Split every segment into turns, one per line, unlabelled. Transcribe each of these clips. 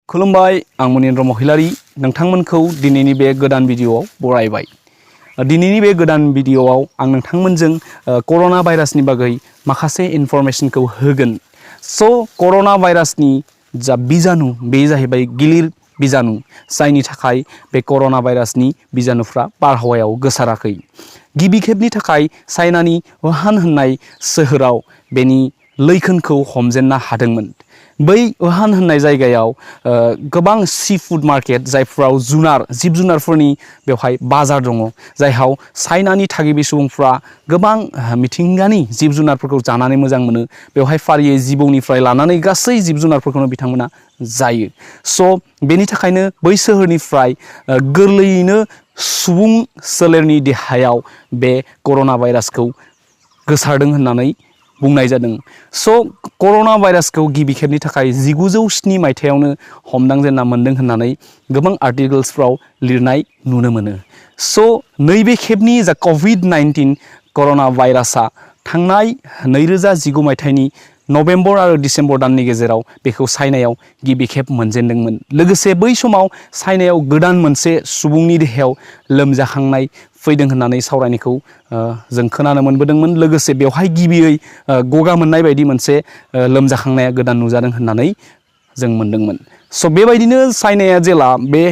खुलुमबाय आं मुनिन्द्र महिलारी नोंथांमोनखौ दिनैनि बे गोदान भिडिअआव बरायबाय। दिनैनि बे गोदान भिडिअआव आं नोंथांमोनजों कर'ना भाइरासनि बागै माखासे इनफरमेशनखौ होगोन। कर'ना भाइरासनि जा बिजानु बे जाहैबाय गिलिर बिजानु जायनि थाखाय बे कर'ना भाइरासनि बिजानुफ्रा बारहावायाव गोसाराखै। गिबि खेबनि थाखाय चाइनानि वुहान होननाय सोहोराव बेनि लैखोनखौ हमजेननो हादोंमोन। बै वुहान होननाय जायगायाव गोबां सी फुड मार्केट जायफ्राव जिब जुनारफोरनि बेवहाय बाजार दङ, जायहाव चाइनानि थागिबि सुबुंफ्रा गोबां मिथिंगानि जिब जुनारफोरखौ जानानै मोजां मोनो। बेवहाय फारियै जिबौनिफ्राय लानानै गासै जिब जुनारफोरखौनो बिथांमोना जायो। बेनि थाखायनो बै सोहोरनिफ्राय गोरलैयैनो सुबुं सोलेरनि देहायाव बे कर'ना भाइरासखौ गोसारदों होननानै बुंनाय जादों। कर'ना भाइरासखौ गिबि खेबनि थाखाय 1907 मायथाइयावनो हमदांजेनना मोन्दों होननानै गोबां आर्टिकल्सफ्राव लिरनाय नुनो मोनो। नैबे खेबनि जा कभिड-19 कर'ना भाइरासआ थांनाय 2019 मायथाइनि नभेम्बर आरो डिसेम्बर दाननि गेजेराव बेखौ चाइनायाव गिबि खेब मोनजेनदोंमोन। लोगोसे बै समाव चाइनायाव गोदान मोनसे सुबुंनि देहायाव लोमजाखांनाय फैदों होननानै सावरायनायखौ जों खोनानो मोनबोदोंमोन। लोगोसे बेवहाय गिबियै गगा मोननाय बायदि मोनसे लोमजाखांनाया गोदान नुजादों होननानै जों मोनदोंमोन। बेबायदिनो चाइनाया जेला बे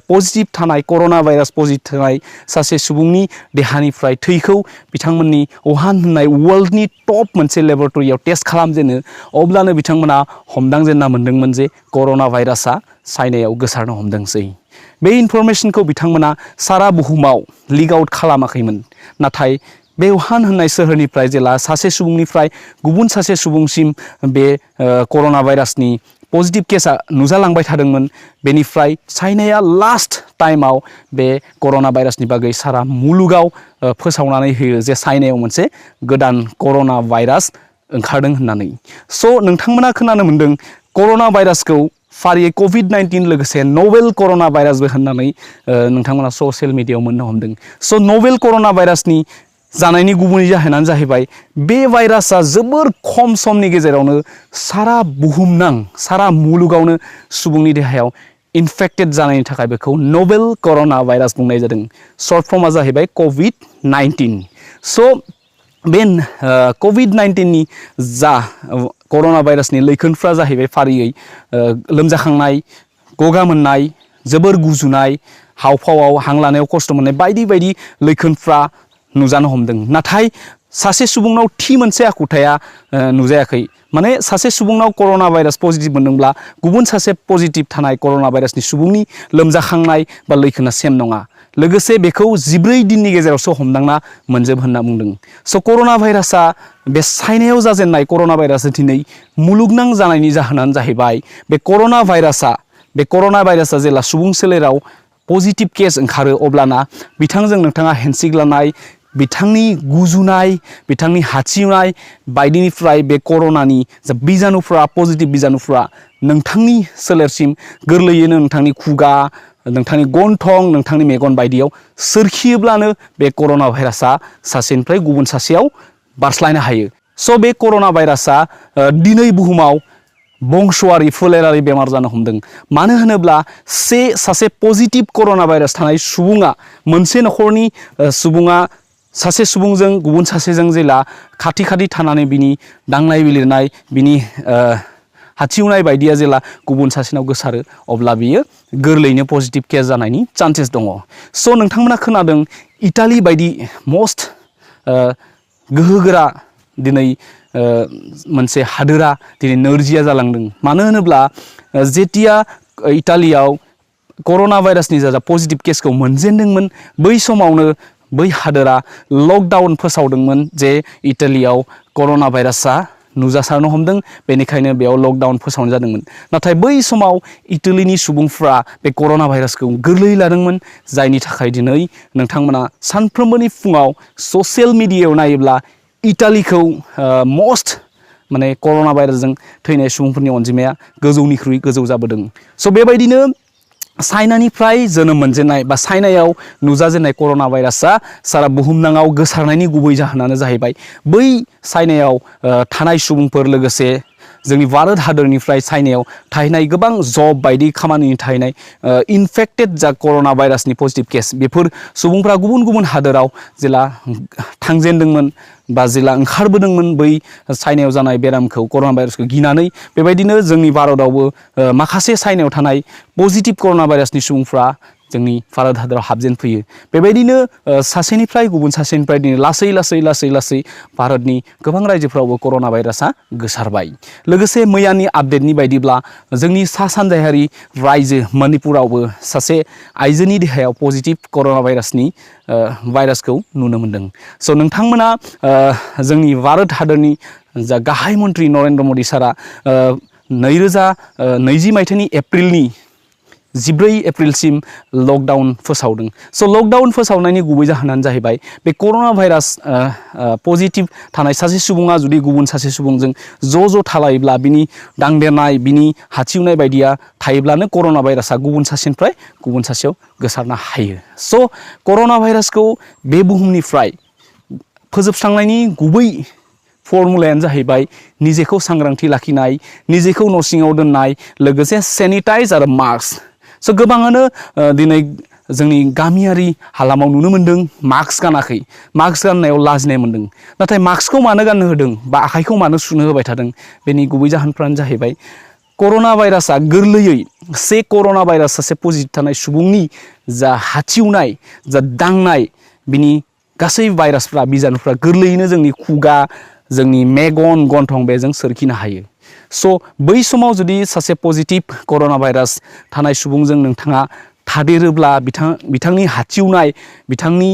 पजिटिभ थानाय कर'ना भाइरास पजिटिभ थानाय सासे सुबुंनि देहानिफ्राय थैखौ बिथांमोननि वुहान होननाय वर्ल्डनि टप मोनसे लेबरेटरियाव टेस्ट खालामजेनो, अब्लानो बिथांमोना हमदांजेनना मोन्दोंमोन जे कर'ना भाइरासआ चाइनायाव गोसारनो हमदोंसै। बे इनफरमेशनखौ बिथांमोना सारा बुहुमाव लिक आउट खालामाखैमोन। नाथाय बे वुहान होननाय सोहोरनिफ्राय जेला सासे सुबुंनिफ्राय गुबुन सासे सुबुंसिम बे कर'ना भाइरासनि पजिटिभ केसा नुजालांबाय थादोंमोन, बेनिफ्राय चाइनाया लास्ट टाइमाव बे कर'ना भाइरासनि बागै सारा मुलुगाव फोसावनानै होयो जे चाइनायाव मोनसे गोदान कर'ना भाइरास ओंखारदों होननानै। नोंथांमोना खोनानो मोन्दों कर'ना भाइरासखौ फारियै कभिड-19 लोगोसे नभेल कर'ना भाइरासबो होननानै नोंथांमोना ससियेल मिडियायाव मोननो हमदों। नभेल कर'ना भाइरासनि जानायनि गुबै जाहोनानो जाहैबाय बे भाइरासआ जोबोर खम समनि गेजेरावनो सारा बुहुमनां सारा मुलुगावनो सुबुंनि देहायाव इनफेक्टेड जानायनि थाखाय बेखौ नभेल कर'ना भाइरास बुंनाय जादों। सर्ट फर्मआ जाहैबाय कभिड-19। बे कभिड-19नि जा कर'ना भाइरासनि लैखोनफ्रा जाहैबाय फारियै लोमजाखांनाय, गगा मोननाय, जोबोर गुजुनाय, हावफावाव हां लानायाव खस्थ' मोननाय बायदि बायदि लैखोनफ्रा नुजानो हमदों। नाथाय सासे सुबुंनाव थि मोनसे आखुथाया नुजायाखै। माने सासे सुबुंनाव कर'ना भाइरास पजिटिभ मोनदोंब्ला गुबुन सासे पजिटिभ थानाय कर'ना भाइरासनि सुबुंनि लोमजाखांनाय बा लैखोना सेम नङा। लोगोसे बेखौ 14 दिननि गेजेरावसो हमदांना मोनजोब होनना बुंदों। कर'ना भाइरासआ बे चाइनायाव जाजेननाय कर'ना भाइरासआ दिनै मुलुगनां जानायनि जाहोनानो जाहैबाय बे कर'ना भाइरासआ जेला सुबुं सोलेराव पजिटिभ केस ओंखारो, अब्लाना बिथांजों नोंथाङा हेन्डसेक लानाय, बिथांनि गुजुनाय, बिथांनि हाथिउनाय बायदिनिफ्राय बे कर'नानि जा बिजानुफ्रा पजिटिभ बिजानुफ्रा नोंथांनि सोलेरसिम गोरलैयैनो नोंथांनि खुगा, नोंथांनि गन्थं, नोंथांनि मेगन बायदियाव सोरखियोब्लानो बे कर'ना भाइरासआ सासेनिफ्राय गुबुन सासेयाव बारस्लायनो हायो। बे कर'ना भाइरासआ दिनै बुहुमाव बंस'आरि फोलेरारि बेमार जानो हमदों। मानो होनोब्ला सासे पजिटिभ कर'ना भाइरास थानाय सुबुङा, मोनसे न'खरनि सुबुङा सासे सुबुंजों गुबुन सासेजों जेला खाथि खाथि थानानै बिनि दांनाय बिलिरनाय, बिनि हाथिउनाय बायदिया जेला गुबुन सासेनाव गोसारो, अब्ला बियो गोरलैयैनो पजिटिभ केस जानायनि चान्सेस दङ। नोंथांमोना खोनादों इटालि बायदि मस्ट गोहोगोरा दिनै मोनसे हादोरा दिनै नोरजिया जालांदों। मानो होनोब्ला जेतिया इटालियाव कर'ना भाइरासनि जा पजिटिभ केसखौ मोनजेनदोंमोन, बै समावनो बै हादोरा लकडाउन फोसावदोंमोन जे इटालियाव कर'ना भाइरासआ नुजासारनो हमदों, बेनिखायनो बेयाव लकडाउन फोसावनाय जादोंमोन। नाथाय बै समाव इटालिनि सुबुंफ्रा बे कर'ना भाइरासखौ गोरलैयै लादोंमोन, जायनि थाखाय दिनै नोंथांमोना सानफ्रोमबोनि फुङाव ससियेल मिडियायाव नायोब्ला इटालिखौ माने कर'ना भाइरासजों थैनाय सुबुंफोरनि अनजिमाया गोजौनिख्रुइ गोजौ जाबोदों। बेबायदिनो चाइनानिफ्राय जोनोम मोनजेननाय बा चाइनायाव नुजाजेननाय कर'ना भाइरासआ सारा बुहुमनाङाव गोसारनायनि गुबै जाहोनानो जाहैबाय बै चाइनायाव थानाय सुबुंफोर, लोगोसे जोंनि भारत हादरनिफ्राय चाइनायाव थाहैनाय गोबां जब बायदि खामानिनि थाहैनाय इनफेक्टेड जा कर'ना भाइरासनि पजिटिभ केस बेफोर सुबुंफ्रा गुबुन गुबुन हादोराव जेला थांजेनदोंमोन बा जेला ओंखारबोदोंमोन बै चाइनायाव जानाय बेरामखौ कर'ना भाइरासखौ गिनानै बेबायदिनो जोंनि भारतआवबो माखासे चाइनायाव थानाय पजिटिभ कर'ना भाइरासनि सुबुंफ्रा जोंनि भारत हादराव हाबजेनफैयो बेबायदिनो सासेनिफ्राय गुबुन सासेनिफ्राय दिनै लासै भारतनि गोबां रायजोफ्रावबो कर'ना भाइरासआ गोसारबाय लोगोसे मैयानि आपडेटनि बायदिब्ला जोंनि सा सानजायारि रायजो मणिपुरावबो सासे आइजोनि देहायाव पजिटिभ कर'ना भाइरासनि भाइरासखौ नुनो मोनदों स' नोंथांमोना जोंनि भारत हादरनि जा गाहाय मन्त्रि नरेन्द्र मदि सारा 2020 मायथाइनि एप्रिलनि 14 एप्रिलसिम लकडाउन फोसावदों स' लकडाउन फोसावनायनि गुबै जाहोनानो जाहैबाय बे कर'ना भाइरास पजिटिभ थानाय सासे सुबुङा जुदि गुबुन सासे सुबुंजों ज' थालायोब्ला बिनि दांदेरनाय बिनि हाथिउनाय बायदिया थायोब्लानो कर'ना भाइरासआ गुबुन सासेनिफ्राय गुबुन सासेयाव गोसारनो हायो स' कर'ना भाइरासखौ बे बुहुमनिफ्राय फोजोबस्रांनायनि गुबै फर्मुलायानो जाहैबाय निजेखौ सांग्रांथि लाखिनाय निजेखौ न' सिङाव दोननाय लोगोसे सेनिटाइज आरो मास्क स' गोबाङानो दिनै जोंनि गामियारि हालामाव नुनो मोन्दों मास्क गानाखै मास्क गाननायाव लाजिनाय मोन्दों नाथाय मास्कखौ मानो गाननो होदों बा आखाइखौ मानो सुनो होबाय थादों बेनि गुबै जाहोनफ्रानो जाहैबाय कर'ना भाइरासआ गोरलैयै से कर'ना भाइरास सासे पजिटिभ थानाय सुबुंनि जा हाथिउनाय जा दांनाय बिनि गासै भाइरासफ्रा बिजानुफ्रा गोरलैयैनो जोंनि खुगा जोंनि मेगन गन्थं बेजों सोरखिनो हायो स' बै समाव जुदि सासे पजिटिभ कर'ना भाइरास थानाय सुबुंजों नोंथाङा थादेरोब्ला बिथांनि हाथिउनाय बिथांनि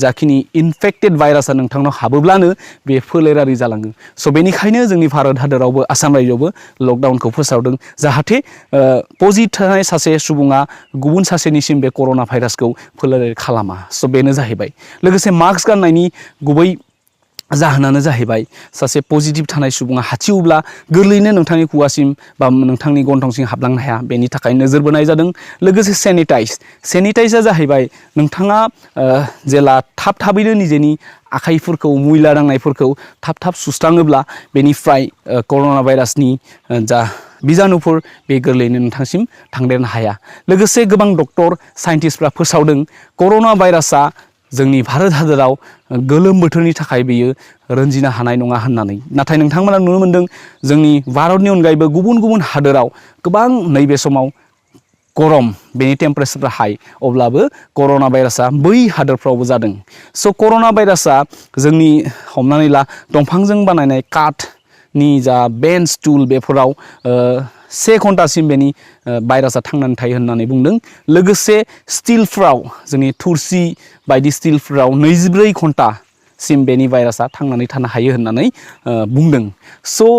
जाखिनि इनफेक्टेड भाइरासआ नोंथांनाव हाबोब्लानो बे फोलेरारि जालाङो स' बेनिखायनो जोंनि भारत हादरावबो आसाम रायजोआवबो लकडाउनखौ फोसावदों जाहाथे पजिटिभ थानाय सासे सुबुङा गुबुन सासेनिसिम बे कर'ना भाइरासखौ फोलेरारि खालामा स' बेनो जाहैबाय लोगोसे मास्क गाननायनि गुबै जाहोनानो जाहैबाय सासे पजिटिभ थानाय सुबुङा हाथिउब्ला गोरलैयैनो नोंथांनि खुगासिम बा नोंथांनि गन्थंसिम हाबलांनो हाया बेनि थाखाय नोजोर बोनाय जादों लोगोसे सेनिटाइजआ जाहैबाय नोंथाङा जेला थाबैनो निजेनि आखाइफोरखौ मैला नांनायफोरखौ थाब सुस्राङोब्ला बेनिफ्राय कर'ना भाइरासनि जा बिजानुफोर बे गोरलैयैनो नोंथांसिम थांदेरनो हाया लोगोसे गोबां डक्टर साइन्टिस्टफ्रा फोसावदों कर'ना भाइरासआ जोंनि भारत हादराव गोलोम बोथोरनि थाखाय बेयो रंजिनो हानाय नङा होननानै नाथाय नोंथांमोना नुनो मोन्दों जोंनि भारतनि अनगायैबो गुबुन गुबुन हादोराव गोबां नैबे समाव गरम बेनि टेम्पारेचारफ्रा हाई अब्लाबो कर'ना भाइरासआ बै हादोरफ्रावबो जादों स' कर'ना भाइरासआ जोंनि हमनानै ला दंफांजों बानायनाय काठनि जा बेन्च टुल बेफोराव 1 घन्टासिम बेनि भाइरासआ थांनानै थायो होननानै बुंदों लोगोसे स्टिलफ्राव जोंनि थुरसि बायदि स्टिलफ्राव 24 घन्टासिम बेनि भाइरासआ थांनानै थानो हायो होननानै बुंदों स'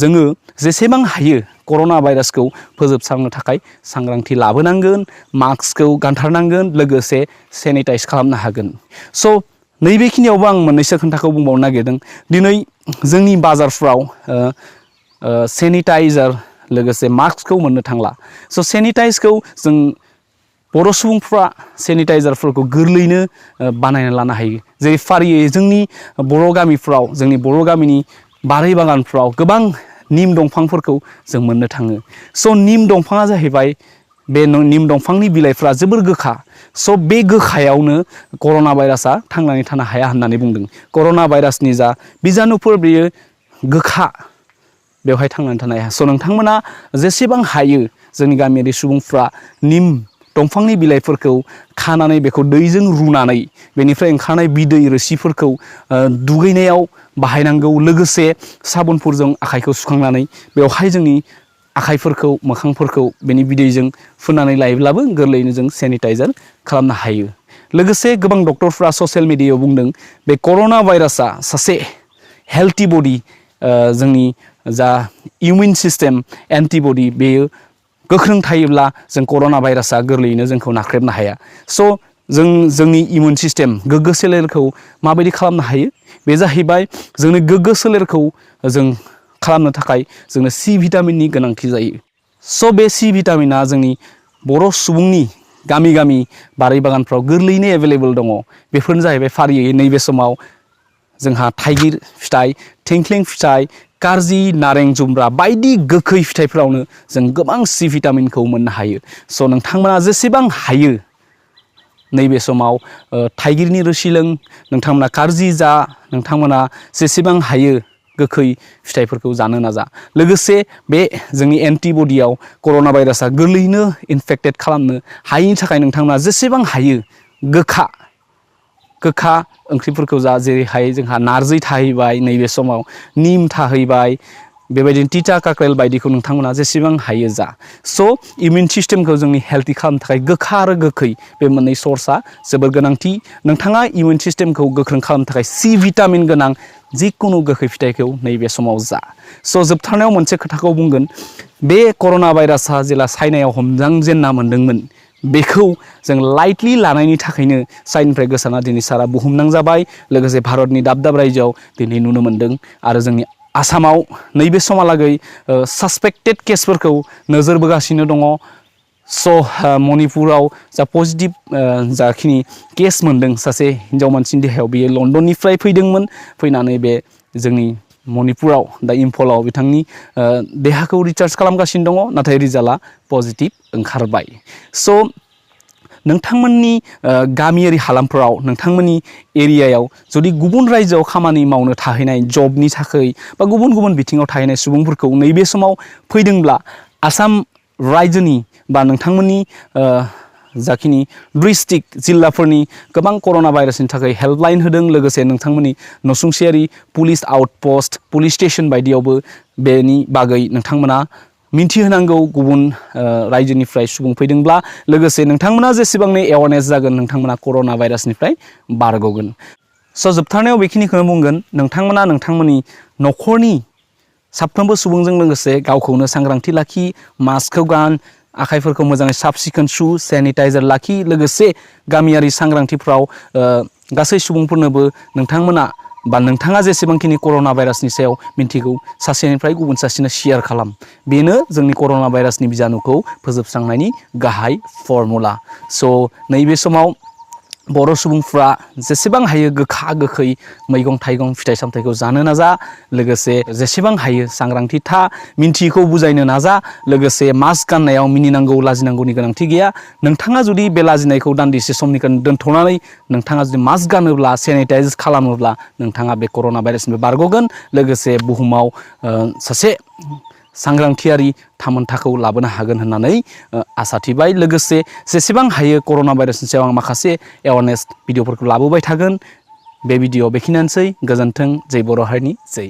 जोङो जेसेबां हायो कर'ना भाइरासखौ फोजोबस्रांनो थाखाय सांग्रांथि लाबोनांगोन मास्कखौ गानथारनांगोन लोगोसे सेनिटाइज खालामनो हागोन स' नैबेखिनियावबो आं मोननैसो खोथाखौ बुंबावनो नागिरदों दिनै जोंनि बाजारफ्राव सेनिटाइजार लोगोसे मास्कखौ मोननो थांला स' सेनिटाइजखौ जों बर' सुबुंफ्रा सेनिटाइजारफोरखौ गोरलैयैनो बानायना लानो हायो जेरै फारियै जोंनि बर' गामिफ्राव जोंनि बर' गामिनि बारि बागानफ्राव गोबां निम दंफांफोरखौ जों मोननो थाङो स' निम दंफाङा जाहैबाय बे निम दंफांनि बिलाइफ्रा जोबोर गोखा स' बे गोखायावनो कर'ना भाइरासआ थांनानै थानो हाया होननानै बुंदों कर'ना भाइरासनि जा बिजानुफोर बेयो गोखा बेवहाय थांनानै थानो हाया स' नोंथांमोना जेसेबां हायो जोंनि गामियारि सुबुंफ्रा निम दंफांनि बिलाइफोरखौ खानानै बेखौ दैजों रुनानै बेनिफ्राय ओंखारनाय बिदै रोसिफोरखौ दुगैनायाव बाहायनांगौ लोगोसे साबुनफोरजों आखाइखौ सुखांनानै बेवहाय जोंनि आखाइफोरखौ मोखांफोरखौ बेनि बिदैजों फुननानै लायोब्लाबो गोरलैयैनो जों सेनिटाइजार खालामनो हायो लोगोसे गोबां डक्टरफ्रा ससियेल मिडियायाव बुंदों बे कर'ना भाइरासआ सासे हेल्थि बडि जोंनि जा इमिउन सिस्टेम एन्टिबडि बेयो गोख्रों थायोब्ला जों कर'ना भाइरासआ गोरलैयैनो जोंखौ नाख्रेबनो हाया स' जोंनि इमिउन सिस्टेम गोग्गो सोलेरखौ माबायदि खालामनो हायो बे जाहैबाय जोंनि गोग्गो सोलेरखौ जों खालामनो थाखाय जोंनो सि भिटामिननि गोनांथि जायो स' बे सि भिटामिना जोंनि बर' सुबुंनि गामि गामि बारि बागानफ्राव गोरलैयैनो एभेलेबल दङ बेफोरनो जाहैबाय फारियै नैबे समाव जोंहा थाइगिर फिथाइ थिंख्लिं फिथाइ कारजि नारें जुम्ब्रा बायदि गोखै फिथाइफोरावनो जों गोबां सि भिटामिनखौ मोननो हायो। स' नोंथांमोना जेसेबां हायो नैबे समाव थाइगिरनि रोसि लों, नोंथांमोना कारजि जा, नोंथांमोना जेसेबां हायो गोखै फिथाइफोरखौ जानो नाजा। लोगोसे बे जोंनि एन्टिबडियाव कर'ना भाइरासआ गोरलैयैनो इनफेक्टेड खालामनो हायैनि थाखाय नोंथांमोना जेसेबां हायो गोखा ओंख्रिफोरखौ जा, जेरैहाय जोंहा नारजि थाहैबाय, नैबे समाव निम थाहैबाय, बेबायदिनो तिता काक्रेल बायदिखौ नोंथांमोना जेसेबां हायो जा। स' इमिउन सिस्टेमखौ जोंनि हेल्थि खालामनो थाखाय गोखा आरो गोखै बे मोननै सर्सआ जोबोर गोनांथि। नोंथाङा इमिउन सिस्टेमखौ गोख्रों खालामनो थाखाय सि भिटामिन गोनां जिखुनु गोखै फिथाइखौ नैबे समाव जा। स' जोबथारनायाव मोनसे खोथाखौ बुंगोन, बे कर'ना भाइरासआ जेला चाइनायाव हमदांजेन्ना मोन्दोंमोन, बेखौ जों लाइटलि लानायनि थाखायनो चाइनानिफ्राय गोसारना दिनै सारा बुहुमनां जाबाय। लोगोसे भारतनि दाब दाब रायजोआव दिनै नुनो मोन्दों आरो जोंनि आसामाव नैबे समहालागै सासपेक्टेड केसफोरखौ नोजोर बोगासिनो दङ। स' मणिपुराव जा पजिटिभ जाखिनि केस मोन्दों सासे हिन्जाव मानसिनि देहायाव, बेयो लण्डननिफ्राय फैदोंमोन। फैनानै बे जोंनि मणिपुराव दा इम्फलाव बिथांनि देहाखौ रिसार्च खालामगासिनो दङ, नाथाय रिजाल्टआ पजिटिभ ओंखारबाय। स' नोंथांमोननि गामियारि हालामफोराव, नोंथांमोननि एरियायाव जुदि गुबुन रायजोआव खामानि मावनो थाहैनाय जबनि थाखाय बा गुबुन गुबुन बिथिङाव थाहैनाय सुबुंफोरखौ नैबे समाव फैदोंब्ला, आसाम रायजोनि बा नोंथांमोननि जाखिनि डिस्ट्रिक्ट जिल्लाफोरनि गोबां कर'ना भाइरासनि थाखाय हेल्पलाइन होदों। लोगोसे नोंथांमोननि नसुंसेयारि पुलिस आउटपस्ट, पुलिस स्टेसन बायदियावबो बेनि बागै नोंथांमोना मिन्थिहोनांगौ गुबुन रायजोनिफ्राय सुबुं फैदोंब्ला। लोगोसे नोंथांमोना जेसेबांनो एवारनेस जागोन, नोंथांमोना कर'ना भाइरासनिफ्राय बारग'गोन। स' जोबथारनायाव बेखिनिखौनो बुंगोन, नोंथांमोना नोंथांमोननि न'खरनि साफ्रोमबो सुबुंजों लोगोसे गावखौनो सांग्रांथि लाखि, मास्कखौ गान, आखाइफोरखौ मोजाङै साब सिखोन सु, सेनिटाइजार लाखि। लोगोसे गामियारि सांग्रांथिफ्राव गासै सुबुंफोरनोबो नोंथांमोना बा नोंथाङा जेसेबांखिनि कर'ना भाइरासनि सायाव मिन्थिगौ, सासेनिफ्राय गुबुन सासेनो शेयार खालाम। बेनो जोंनि कर'ना भाइरासनि बिजानुखौ फोजोबस्रांनायनि गाहाय फर्मुला। स' नैबे समाव बर' सुबुंफ्रा जेसेबां हायो गोखा गोखै मैगं थाइगं फिथाइ सामथाइखौ जानो नाजा। लोगोसे जेसेबां हायो सांग्रांथि था, मिन्थियैखौ बुजायनो नाजा। लोगोसे मास्क गाननायाव मिनिनांगौ लाजिनांगौनि गोनांथि गैया। नोंथाङा जुदि बे लाजिनायखौ दान्दिसे समनिखौ दोन्थ'नानै नोंथाङा जुदि मास्क गानोब्ला, सेनिटाइज खालामोब्ला, नोंथाङा बे कर'ना भाइरासनिफ्राय बारग'गोन। लोगोसे बुहुमाव सासे सांग्रांथियारि थामोनथाखौ लाबोनो हागोन होननानै आसा थिबाय। लोगोसे जेसेबां हायो कर'ना भाइरासनि सायाव आं माखासे एवारनेस भिडिअफोरखौ लाबोबाय थागोन। बे भिडिअ' बेखिनियानोसै। गोजोन्थों। जै बर' हारिनि जै।